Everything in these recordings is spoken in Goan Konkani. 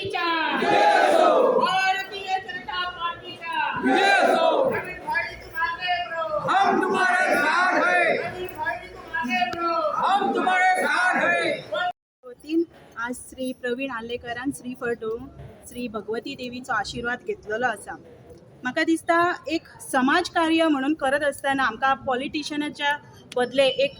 पार्टीचा. भारतीय जनता पार्टीचा. विजय असो. प्रवीण भाई, तुम आगे बढ़ो. हम तुम्हारे साथ हैं. प्रवीण भाई, तुम आगे बढ़ो. हम तुम्हारे साथ हैं. वतीन आज श्री प्रवीण आर्लेकरान श्रीफळ दवरून श्री भगवती देवीचो आशिर्वाद घेतलेलो आसा. म्हाका दिसता एक समाज कार्य म्हणून करत आसतना आमकां पॉलिटिशनाच्या बदले एक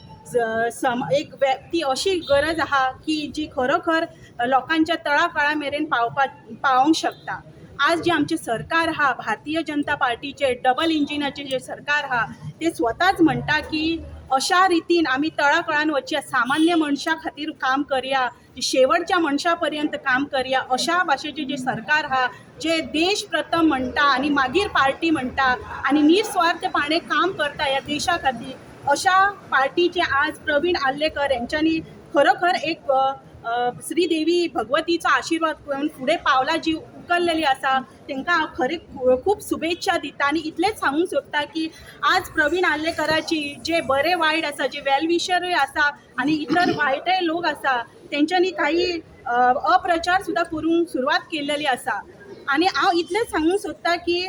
सम एक व्यक्ती अशी गरज आहा की जी खरोखर लोकांच्या तळागाळा मेरेन पावपाक पावोंक शकता. आज जे आमचें सरकार आहा, भारतीय जनता पार्टीचें डबल इंजिनाचें जें सरकार आहा, ते स्वताच म्हणटा की अशा रितीन आमी तळागाळान वचया, सामान्य मनशा खातीर काम करया, शेवटच्या मनशा पर्यंत काम करया. अशा भाशेचें जें सरकार आहा, जे देश प्रथम म्हणटा आनी मागीर पार्टी म्हणटा आनी निस्वार्थपणे काम करता ह्या देशा खातीर, अशा पार्टीचे आज प्रवीण आर्लेकर हेंच्यांनी खरोखर एक अ, अ, श्रीदेवी भगवतीचो आशिर्वाद घेवन फुडें पावलां जी उखल्लेली आसा, तांकां हांव खरें खूब शुभेच्छा दिता. आनी इतलेंच सांगूंक सोदता की आज प्रवीण आर्लेकराची जे बरे वायट आसा, जे वेलविशरूय आसा आनी इतर वायटय लोक आसा, तेंच्यांनी काही अप्रचार सुद्दां करूंक सुरवात केल्लेली आसा. आनी हांव इतलेंच सांगूंक सोदता की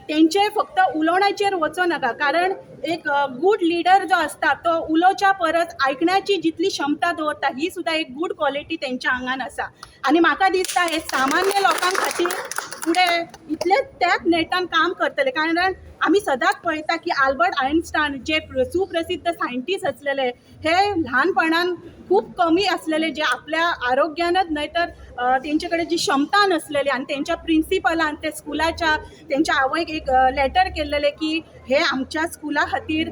तेंचे फक्त उलोवण्याचेर वचो नाका, कारण एक गूड लिडर जो आसता तो उलोवच्या परस आयकण्याची जितली क्षमता दवरता, ही सुद्दां एक गूड क्वॉलिटी तेंच्या आंगान आसा. आनी म्हाका दिसता हे सामान्य लोकां खातीर फुडें इतलेच त्याच नेटान काम करतले, कारण आमी सदांच पळयता की आल्बर्ट आयन्स्टायन जे सुप्रसिद्ध सायंटिस्ट आसलेले, हे ल्हानपणान खूब कमी आसलेले, जे आपल्या आरोग्यानच न्हय तर तेंचे कडेन जी क्षमता नासलेली, आनी तेंच्या प्रिंसिपलान ते स्कुलाच्या तेंच्या आवयक एक लेटर केल्लेलें की हे आमच्या स्कुला खातीर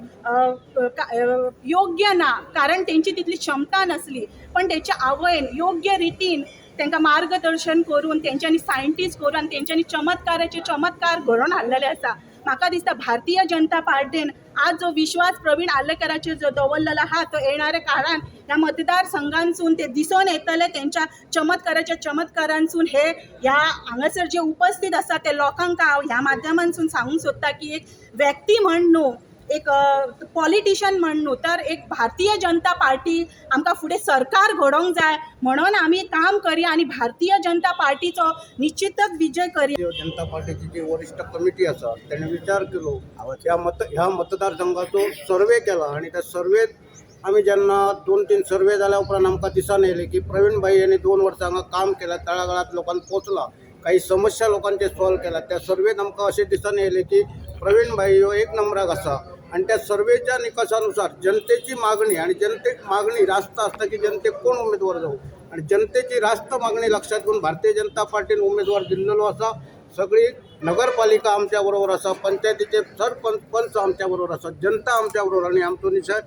योग्य ना, कारण तेंची तितली क्षमता नासली. पण तेच्या आवयन योग्य रितीन तांकां मार्गदर्शन करून तेंच्यांनी सायंटिस्ट करून आनी तेंच्यांनी चमत्काराचे चमत्कार घडोवन हाडलेले आसा. म्हाका दिसता भारतीय जनता पार्टीन आज जो विश्वास प्रवीण आर्लेकराचेर जो दवरलेलो आहा, तो येणाऱ्या काळान ह्या मतदारसंघांसून ते दिसून येतले. तेंच्या चमत्काराच्या चमत्कारांसून हे ह्या हांगासर जे उपस्थित आसा ते लोकांक हांव ह्या माध्यमांसून सांगूंक सोदता की एक व्यक्ती म्हण न्हू, एक पॉलिटिशन म्हण न्हू, तर एक भारतीय जनता पार्टी आमकां फुडें सरकार घडोवंक जाय म्हणून आमी काम करया आनी भारतीय जनता पार्टीचो निश्चितच विजय करया. भारतीय जनता पार्टीची जी वरिष्ठ कमिटी आसा, तेणे विचार केलो, ह्या मतदारसंघाचो सर्वे केला आणि त्या सर्वेत आमी जेन्ना दोन तीन सर्वे जाल्या उपरांत आमकां दिसान येयलें की प्रवीण भाई यांनी 2 वर्सां हांगा काम केलां, तळागाळांत लोकांक पोचला, काही समस्या लोकांचे सॉल्व केला. त्या सर्वेत आमकां अशें दिसान येयलें की प्रवीण भाई ह्यो एक नंबराक आसा. आणि त्या सर्वेच्या निकषानुसार जनतेची मागणी आणि जनतेक मागणी रास्त आसता की जनतेक कोण उमेदवार जावं, आणि जनतेची रास्त मागणी लक्षात घेऊन भारतीय जनता पार्टीन उमेदवार दिल्लेलो आसा. सगळी नगरपालिका आमच्या बरोबर आसा, पंचायतीचे सरपंच, पंच आमच्या बरोबर आसा, जनता आमच्या बरोबर आणि आमचो निश्चय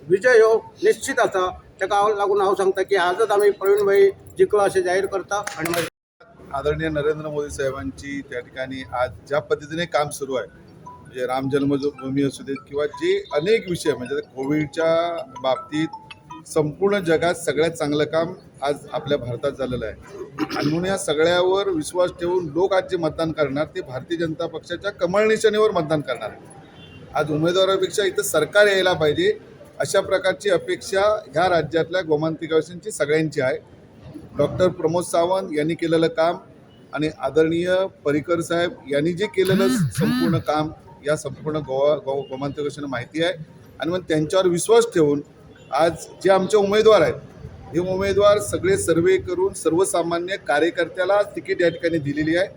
विजय हो निश्चित आसा. ताका हांव लागून हांव सांगता की आजच आमी प्रवीण भाई जिखलो अशें जाहीर करता आणि मागीर आदरणीय नरेंद्र मोदी साहेबांची त्या ठिकाणी आज ज्या पद्धतीने काम सुरू आहे, म्हणजे राम जन्मभूमी असू देत किंवा जे अनेक विषय, म्हणजे कोविडच्या बाबतीत संपूर्ण जगात सगळ्यात चांगलं काम आज आपल्या भारतात झालेलं आहे. आणि म्हणून या सगळ्यावर विश्वास ठेवून लोक आज जे मतदान करणार ते भारतीय जनता पक्षाच्या कमळ निशाणीवर मतदान करणार आहे. आज उमेदवारापेक्षा इथं सरकार यायला पाहिजे अशा प्रकारची अपेक्षा ह्या राज्यातल्या गोमांतकवासींची सगळ्यांची आहे. डॉक्टर प्रमोद सावंत यांनी केलेलं काम आणि आदरणीय पर्रीकर साहेब यांनी जे केलेलं संपूर्ण काम या संपूर्ण गोवा गोमांतकवासींना माहिती आहे. आणि मग त्यांच्यावर विश्वास ठेवून आज जे आमचे उमेदवार आहेत, हे उमेदवार सगळे सर्वे करून सर्वसामान्य कार्यकर्त्याला तिकीट या ठिकाणी दिलेली आहे.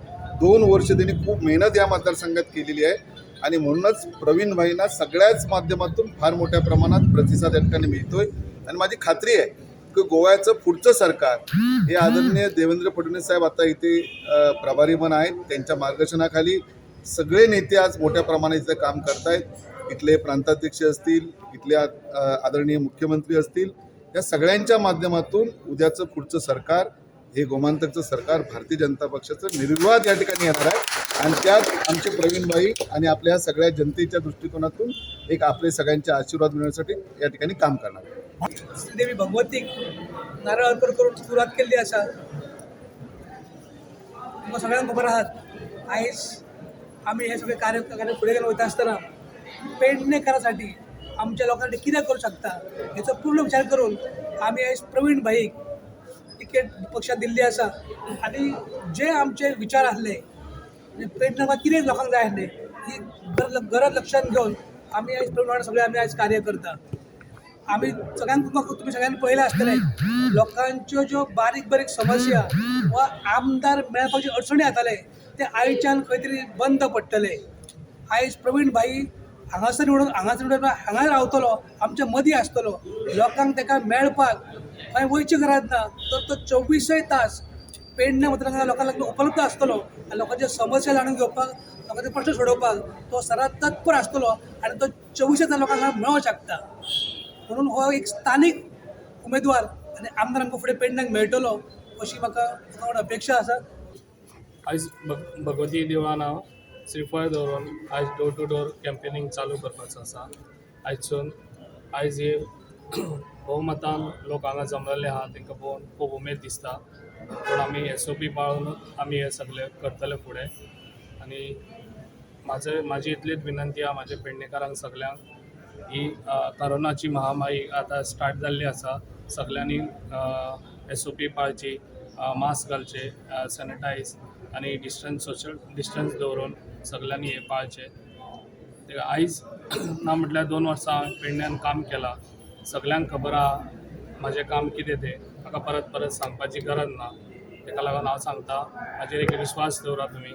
2 वर्ष त्यांनी खूप मेहनत या मतदारसंघात केलेली आहे आणि म्हणूनच प्रवीण भाईंना सगळ्याच माध्यमातून फार मोठ्या प्रमाणात प्रतिसाद या ठिकाणी मिळतोय. आणि माझी खात्री आहे की गोव्याचं पुढचं सरकार हे आदरणीय देवेंद्र फडणवीस साहेब आता इथे प्रभारीमान आहेत. त्यांच्या मार्गदर्शनाखाली सगळे नेते आज मोठ्या प्रमाणात इथं काम करतायत. इथले प्रांताध्यक्ष असतील, इथले आदरणीय मुख्यमंत्री असतील, या सगळ्यांच्या माध्यमातून उद्याचं पुढचं सरकार हे गोमांतकचं सरकार भारतीय जनता पक्षाचं निर्विवाद या ठिकाणी येणार आहे. आणि त्यात आमचे प्रवीणभाई आणि आपल्या सगळ्या जनतेच्या दृष्टिकोनातून एक आपले सगळ्यांचे आशीर्वाद मिळवण्यासाठी या ठिकाणी काम करणार आहे. श्रीदेवी भगवतीक नारळ अर्पण करून सुरवात केल्ली आसा. तुमकां सगळ्यांक खबर आहात, आयज आमी हे सगळे कार्य कार्य फुडें घेवन वयता आसतना पेडणेकरासाठी, आमच्या लोकांसाठी कितें करूं शकता हेचो पूर्ण विचार करून आमी आयज प्रवीण भाईक तिकेट पक्षान दिल्ली आसा आनी जे आमचे विचार आसले, पेडण्यां कितें लोकांक जाय आसलें, ही गरज लक्षांत घेवन आमी आयज प्रवीण वांगडा सगळे आमी आयज कार्य करता. आमी सगळ्यांक, तुमी सगळ्यांनी पळयलें आसतलें, लोकांच्यो ज्यो बारीक बारीक समस्या वा आमदार मेळपाच्यो अडचणी जाताले ते आयच्यान खंय तरी बंद पडटले. आयज प्रवीण भाई हांगासर निवडून, हांगासर निवडून हांगा रावतलो, आमच्या मदीं आसतलो. लोकांक ताका मेळपाक खंय वयची गरज ना, तर तो 24 तास पेडणे मतदारसंघात लोकांक लागून उपलब्ध आसतलो आनी लोकांच्यो समस्या जाणून घेवपाक, लोकांचे प्रश्न सोडोवपाक तो सदांच तत्पर आसतलो आनी तो 24 तास लोकांक मेळोंक शकता. म्हणून हो एक स्थानीक उमेदवार आनी आमदार आमकां फुडें पेडण्याक मेळटलो अशी म्हाका लोकां अपेक्षा आसा. आयज भगवती देवळान हांव श्रीफळ दवरून आयज डोर टू डोर कॅम्पेनींग चालू करपाचो आसा. आयजसून आयज हे भोवमतान लोक हांगा जमलेले आहा, तांकां पळोवन खूब उमेद दिसता. पूण आमी SOP पाळूनच आमी हे सगळे करतले फुडें. आनी म्हाजी इतलीच विनंती आहा म्हाज्या पेडणेकारांक सगल्यांक, ही करोनाची महामारी आतां स्टार्ट जाल्ली आसा, सगल्यांनी SOP पाळची, मास्क घालचे, सॅनिटायज आनी डिस्टन्स, सोशल डिस्टन्स दवरून सगल्यांनी हें पाळचें. ते आयज ना म्हटल्यार 2 वर्सां हांवें पेडण्यान काम केलां, सगल्यांक खबर आहा म्हाजें काम कितें तें, म्हाका परत परत सांगपाची गरज ना. ताका लागून हांव सांगता, म्हाजेर एक विश्वास दवरात तुमी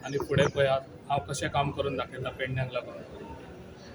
आनी फुडें पळयात हांव कशें काम करून दाखयता पेडण्याक लागून.